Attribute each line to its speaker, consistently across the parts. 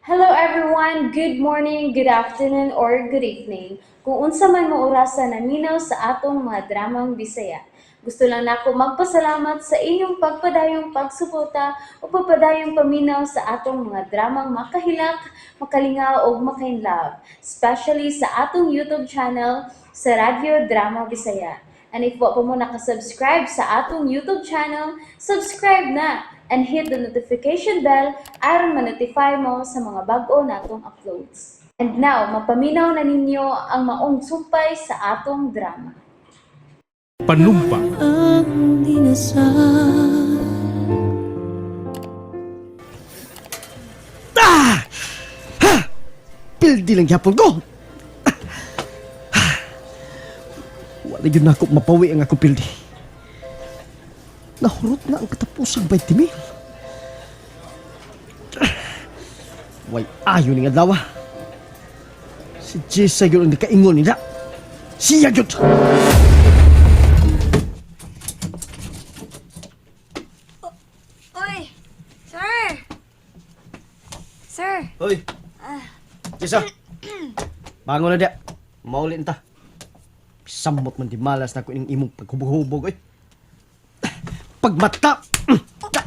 Speaker 1: Hello everyone! Good morning, good afternoon, or good evening. Kung unsa man mo orasa naminaw sa atong mga dramang Bisaya. Gusto lang nako magpasalamat sa inyong pagpadayong pagsuporta o pagpadayong paminaw sa atong mga dramang makahilak, makalingaw ug makainlove, especially sa atong YouTube channel sa Radyo Drama Bisaya. And if wa pa mo nakasubscribe sa atong YouTube channel, subscribe na and hit the notification bell aron ma-notify mo sa mga bag-o natong uploads. And now, mapaminaw na ninyo ang maong sumpay sa atong drama.
Speaker 2: Panumpa.
Speaker 3: Ang dinasal.
Speaker 4: Ah! Ha! Pildi lang gyapon ko. Ah! Wala yun na ako mapawi ang akong pildi. Nahurot na ang katapusang 20 mil. Way ayo ni adlaw. Si Jessa yun ang nakaingon nila. Siya yun!
Speaker 5: Uy! Sir! Sir!
Speaker 4: Hoy! Jessa! Bangon na dia. Maulin ta. Samot man di malas na ko ining imong paghubog-hubog oy. Pagmata!
Speaker 5: Wala!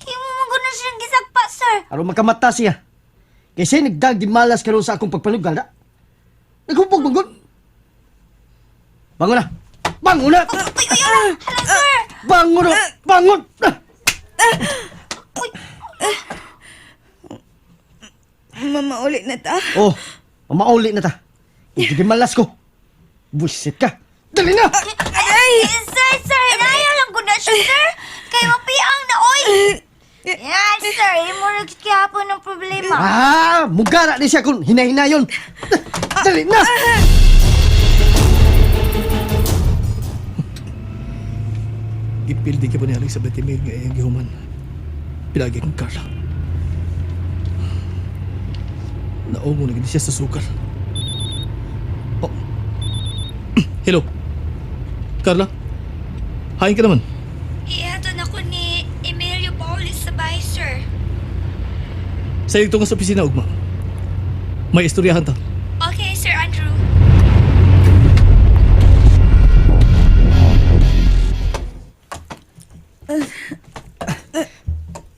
Speaker 5: Himo mo guna siyang gisagpa, sir!
Speaker 4: Aron makamata siya. Kaysa nagdag di malas karon sa akong pagpanugal na. Naghubog man gud. Bangon na! Bangon na!
Speaker 5: Uy, uy, uy! Hala, sir!
Speaker 4: Bangon na! Bangon!
Speaker 5: Uy!
Speaker 6: Mamauli na ta.
Speaker 4: Oh, mauli na ta. Hindi di malas ko. Bullshit ka. Dali na!
Speaker 5: Aray! Sir, sir! Hinayaw lang ko na siya, sir! Kay mapiang na, oy! Yan, sir! Imo na gihapon ng problema.
Speaker 4: Ah, mugara ni siya kung hinahinayon. Dali na!
Speaker 2: Gipildi ka ba ni Alex sa 20 mil nga iyang gihuman? Pilagi kong Carla. Naungo na gid siya sa sukal. Oh. Hello. Carla? Hain ka naman.
Speaker 5: Ihatod ako ni Emilio Paulis sa bahay, sir.
Speaker 2: Sa ito nga sa opisina, Ugma. May istoryahan ta.
Speaker 5: Okay, Sir Andrew.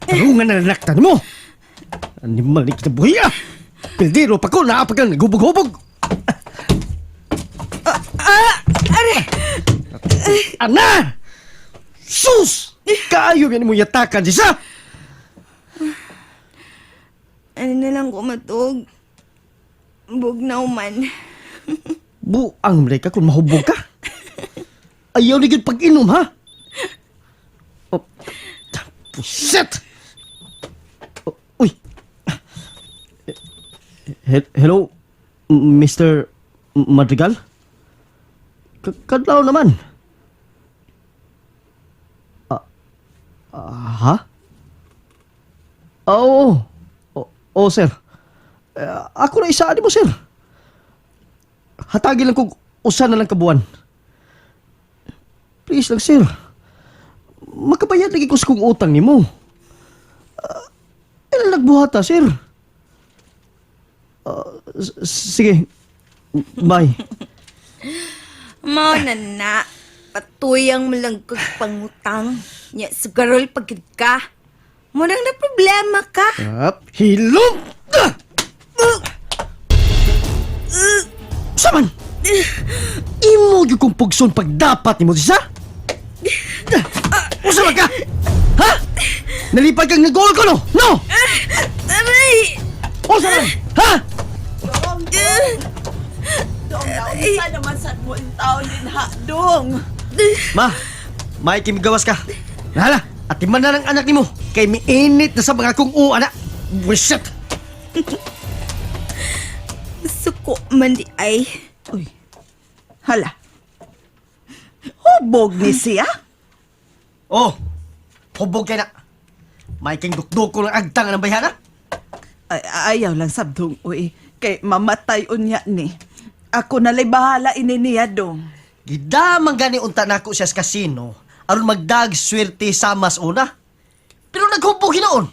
Speaker 4: Tarungan na nanaktan mo! Animal ni kita buhay ah! Pildiro pa ko, naapag kang naghubog-hubog! Ana! Sus! Kaayo yan mo yatakan siya!
Speaker 6: Ano na lang ko matug. Bugnaw man.
Speaker 4: Buang mre ka kung mahubog ka. Ayaw ni gid pag-inom ha. Oh, shit! Oh, uy. Hello, Mr. Madrigal? Kadlaw naman. Ah, ah, ha? Ah, oo. Oh, sir. Eh, ako na isa mo, sir. Hatagi lang kung usa na lang kabuan. Please lang, sir. Makabayad lagi ko sa kong utang nimo. Uh, ilan nagbuhata, sir? Ah, sige. Bye.
Speaker 6: Mao na na. Patuyang mo lang kag pangutang. Nya, sugarol pagid ka. Mo nang na problema ka.
Speaker 4: Up, hilom! Ah! Saman! Imo gyud kong pugson pag dapat nimo siya? Usa man ka? Ha? Nalipad kang nag-goal ko no? No!
Speaker 6: Aray!
Speaker 4: Usa man? Ha?
Speaker 7: Dong, naunsa naman sa mo in taon din ha, dong.
Speaker 4: Ma, may kimigawas ka. Nahala, at man na ng anak nimo kay miinit na sa mga kong u anak. Bullshit!
Speaker 6: Suko man di ay.
Speaker 7: Uy, hala. Hubog ni siya?
Speaker 4: Oh, hubog kay na. May king dukduk ko ng agtang ng bayhana.
Speaker 7: Ay, ayaw lang sabdong, uy. Kay mamatay unya ni. Ako nalay bahala ini niya, dong.
Speaker 4: Gidamang gani unta nako siya sa kasino aron magdag swerte sa mas una. Pero naghubog hinoon.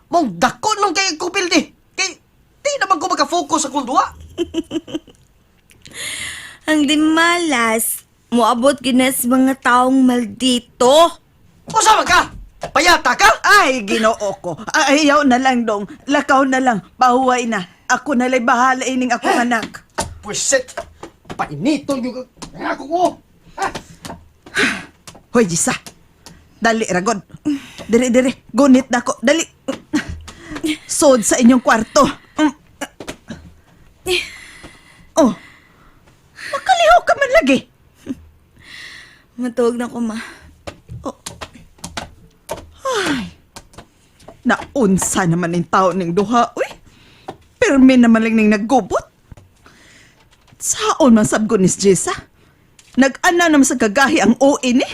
Speaker 4: Mong dako nung kay Kay kupil di. Kay di naman ko maka-focus sa kong duwa.
Speaker 6: Ang di malas, moabot gid na sa mga taong maldito.
Speaker 4: Usa man ka? Payata ka?
Speaker 7: Ay, ginoo ko. Ayaw na lang dong. Lakaw na lang. Pahuway na. Ako na lay bahala ining akong anak.
Speaker 4: Pwisit! Painito yung ako ko.
Speaker 7: Hoy, Jisa. Dali, ragod. Dire, dire. Gunit na ko. Dali. Sod sa inyong kwarto. Oh. Makaliho ka man lagi.
Speaker 6: Matuog na ko, ma.
Speaker 7: Naunsa naman ning tao ning duha, uy. Pirmi naman lang ning naggubot. Saon man sabgo ni Jessa? Nag-ana naman sa gagahi ang OA ni.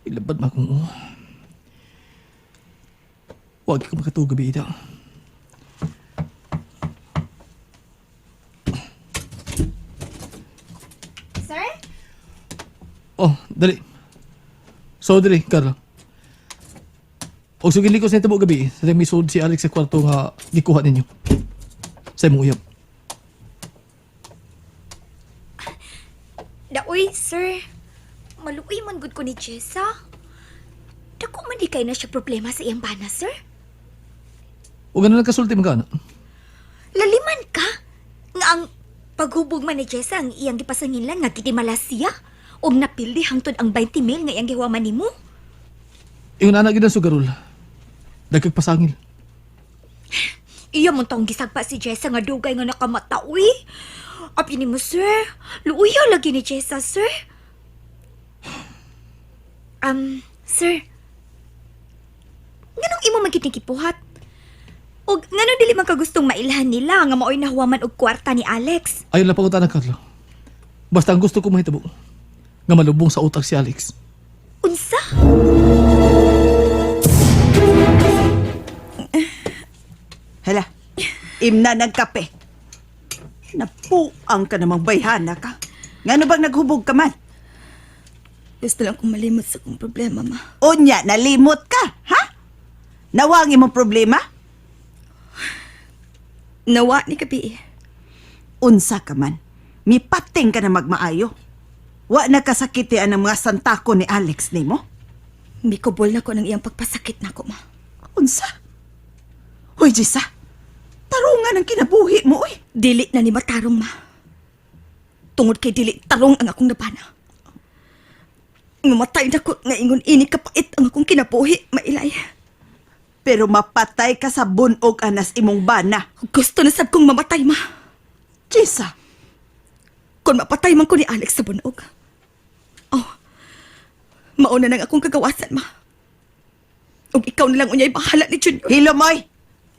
Speaker 2: Ilabad ma kong o. Huwag ka makatulog gabi ita.
Speaker 5: Sir?
Speaker 2: Oh, dali. So, dali, Carla. Og sugili ko sa nitabo gabi, sa may sud si Alex sa kwarto nga gikuha ninyo. Sa imong uyab.
Speaker 5: Daoy, sir. Maluoy man gud ko ni Jessa. Dako man di kay na siya problema sa iyang bana, sir.
Speaker 2: O ganun lang kasulti mga anak.
Speaker 5: Laliman ka. Nga ang paghubog man ni Jessa ang iyang gipasangilan nga gidimalas siya. Og napildi hangtod ang 20 mil nga iyang gihuwaman nimo.
Speaker 2: Ingon anak gid ang sugarol. Dagkag pasangil.
Speaker 5: Iya mo taong gisagpa si Jessa nga dugay nga nakamata, uy. Abi nimo, sir. Luuya lagi ni Jessa, sir. Sir. Nganong imo man gid ni gibuhat? Og nganong dili man ka gustong mailhan nila nga maoy nahuwaman og kwarta ni Alex?
Speaker 2: Ayon lang pangutana, Carla. Basta ang gusto ko mahitabo, nga malubong sa utak si Alex.
Speaker 5: Unsa?
Speaker 7: Hala, imna ng kape. Napuang ka namang bayhana ka. Ngano bang naghubog ka man?
Speaker 6: Gusto lang kong malimot sa akong problema, ma.
Speaker 7: Unya, nalimot ka, ha? Nawang imong problema?
Speaker 6: Nawa ni gabi.
Speaker 7: Unsa ka man. Mipating ka na magmaayo. Wa na kasakitian ang mga santako ni Alex nimo.
Speaker 6: Mikubol na ko ng iyang pagpasakit nako, ma.
Speaker 7: Unsa? Hoy, Jisa. Tarungan ang kinabuhi mo, uy.
Speaker 6: Dili na ni matarong, ma. Tungod kay dili tarong ang akong nabana. Mamatay na ko nga ingon ini kapait ang akong kinabuhi, mailay.
Speaker 7: Pero mapatay ka sa bunog anas imong bana.
Speaker 6: Gusto na sab kong mamatay, ma.
Speaker 7: Jisa,
Speaker 6: Kung mapatay man ko ni Alex sa bunog. Oh, mauna nang akong kagawasan, ma. Ug ikaw na lang unyay bahala ni Junior.
Speaker 7: hilomoy.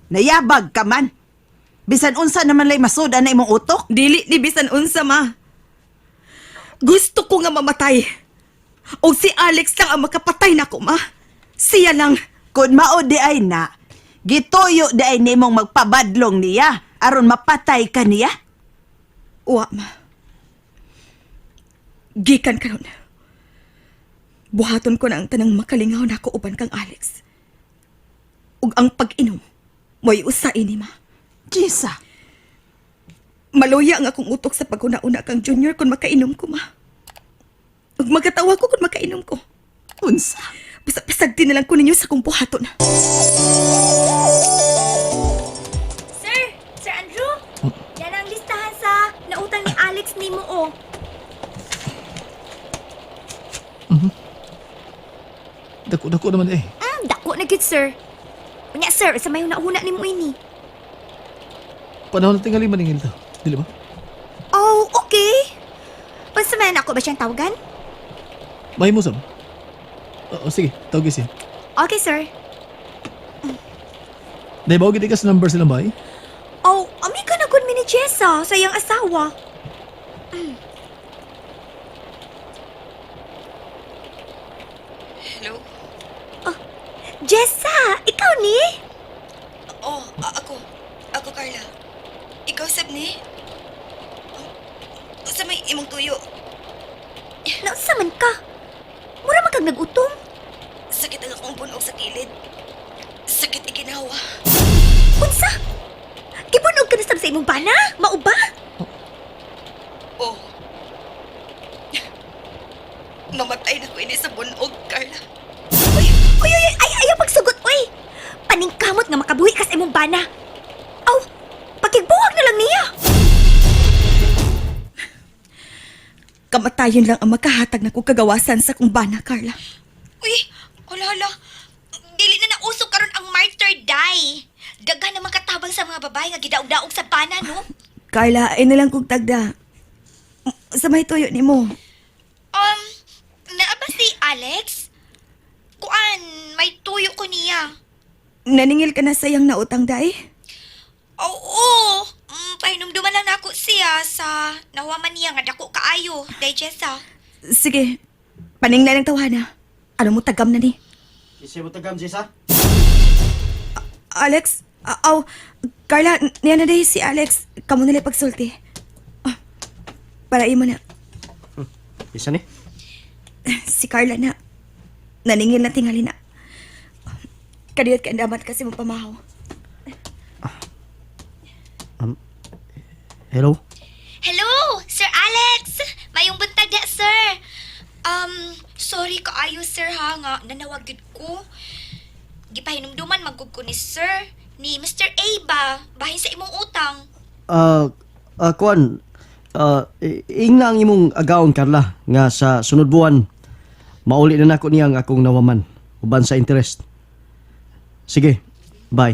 Speaker 7: Nayabag ka man. Bisan unsa naman lay masudan na imong utok.
Speaker 6: Dili ni bisan unsa, ma. Gusto ko nga mamatay. O si Alex lang ang makapatay nako, ma. Siya lang.
Speaker 7: Kung mao di ay na, gituyo di ay nimong magpabadlong niya aron mapatay ka niya.
Speaker 6: Uwa, ma. Gikan karon. Buhaton ko na ang tanang makalingaw nako uban kang Alex. Ug ang pag-inom, mo'y usa ini, ma.
Speaker 7: Jisa,
Speaker 6: Maluya ang akong utok sa paghuna-una kang Junior kung makainom ko, ma. Ug magkatawa ko kung makainom ko.
Speaker 7: unsa?
Speaker 6: Basta pasagdi na lang ko ninyo sa akong buhaton.
Speaker 5: Sir, Sir Andrew. Yan ang listahan sa nautang ni Alex nimo oh.
Speaker 2: Dako-dako naman eh.
Speaker 5: Dako na gid, sir. Unya, sir, sa may huna-huna nimo ini.
Speaker 2: Panahon na tingali maningil ta. Dili ba?
Speaker 5: Oh, okay. Unsa man ako ba siyang tawagan?
Speaker 2: Mahimo sab. Oo, sige, tawag siya.
Speaker 5: Okay, sir.
Speaker 2: Dahil ba gid ka sa number silang bay?
Speaker 5: Oh, ami ka na gud mi ni Jessa sa iyang asawa.
Speaker 6: Hello?
Speaker 5: Oh, Jessa, ikaw ni?
Speaker 6: Oh, ako. Ako, Carla. Ikaw, sab ni? Sa may imong tuyo.
Speaker 5: Naunsa man ka? Mura man kag nag-utom.
Speaker 6: gibunog sa kilid. Sakit iginawa.
Speaker 5: Unsa? Gibunog ka na sab sa imong bana? Mao ba?
Speaker 6: Oh. Mamatay na ko ini sa bunog, Carla.
Speaker 5: Uy, uy, uy, ay, ayaw pagsugot, uy! Paningkamot nga makabuhi ka sa imong bana. Aw, pakigbuwag na lang niya.
Speaker 6: Kamatayon lang ang makahatag na kong kagawasan sa kong bana, Carla.
Speaker 5: Uy, hala, hala. Dili na nauso karon ang martyr die. Daghan naman katabang sa mga babae nga gidaog-daog sa bana, no?
Speaker 6: Carla, ay nalang kong tagda. Sa may tuyo ni mo.
Speaker 5: Naa ba si Alex? Kuan, may tuyo ko niya.
Speaker 6: Naningil ka na sa iyang nautang, day?
Speaker 5: Oo, pahinumduman lang nako siya sa nahuwaman niya nga dako kaayo, day Jessa.
Speaker 6: Sige, paning na lang tawana. Ano mo tagam na ni?
Speaker 4: Kasi mo tagam, Jessa?
Speaker 6: Alex, aw, Carla, niya na day si Alex. Kamu nila pagsulti. Ah, para imo na.
Speaker 4: Isa ni?
Speaker 6: Si Carla na. Naningil na tingali na. Kadiyot ka damat kasi mo pamahaw.
Speaker 4: Hello?
Speaker 5: Hello, Sir Alex! Mayong buntag na, sir. Sorry kaayo, sir, ha, nga nanawag gid ko. Gipahinumduman magug ko ni sir, ni Mr. A ba, bahin sa imong utang.
Speaker 4: Ah, kuan, ing na ang imong agaon, Carla, nga sa sunod buwan, mauli na nako niya ang akong nawaman, uban sa interest. Sige, bye.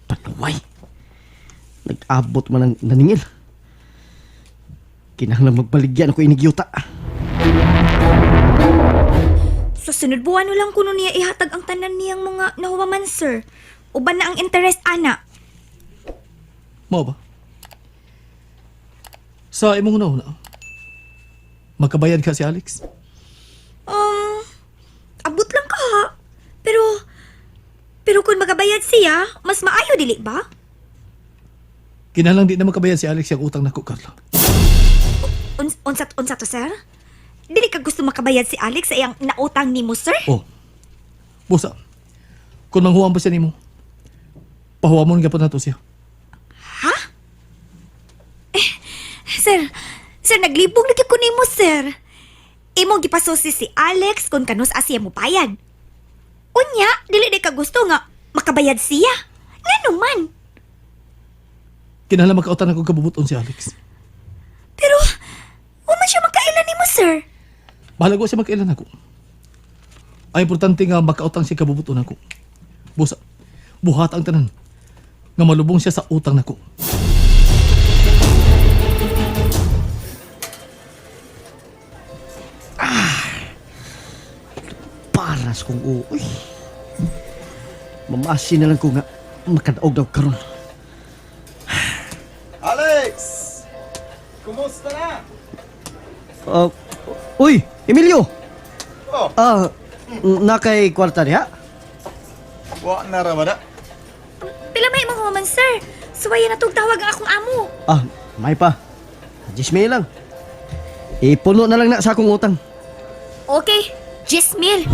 Speaker 4: Panuway. Nag-abot man ang naningil. Kinahanglan magbaligyan ako inigyuta.
Speaker 5: Sa sunod buwan no lang kuno niya ihatag ang tanan niyang mga nahuwaman, sir. Uban na ang interest, ana.
Speaker 2: Mao ba? Sa imong una, magkabayad ka si Alex?
Speaker 5: Abot lang ka ha. Pero kung magabayad siya, mas maayo dili ba?
Speaker 2: Kinahanglan di na magkabayad si Alex yung utang nako, Carla.
Speaker 5: Unsa to, sir? Dili ka gusto makabayad si Alex sa iyang nautang nimo, sir?
Speaker 2: Oh. Busa. Kung manghuam pa siya nimo, pahuamon gyapon nato siya.
Speaker 5: Ha? Eh, sir, sir, naglibog lagi ko nimo, sir. Imo gipasusi si Alex kung kanus asiya mo bayad. Unya, dili di ka gusto nga makabayad siya. Ngano man?
Speaker 2: Kinahanglan magkautang ako kabubuton si Alex.
Speaker 5: Pero, wa man siya makailan nimo, sir.
Speaker 2: Bahala ko siya magkailan ako. Ang importante nga makautang siya kabubuton ako. Busa, buhat ang tanan. Nga malubong siya sa utang nako.
Speaker 4: Paras kong uoy. Mamasi na lang ko nga makadaog daw karon.
Speaker 8: Alex! Kumusta na?
Speaker 4: Uy, Emilio!
Speaker 8: Oh.
Speaker 4: Ah, na kay kwarta diha?
Speaker 8: Wa na ra ba na?
Speaker 5: Pila may imong human, sir. Suwayan na tug tawag ang akong amo.
Speaker 4: Ah, may pa. 10,000 lang. Ipuno na lang na sa akong utang.
Speaker 5: Okay, 10,000.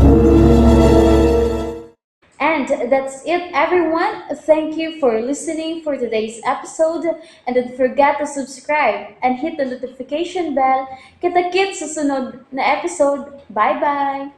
Speaker 1: And that's it, everyone. Thank you for listening for today's episode. And don't forget to subscribe and hit the notification bell. Kita-kits sa sunod na episode. Bye-bye!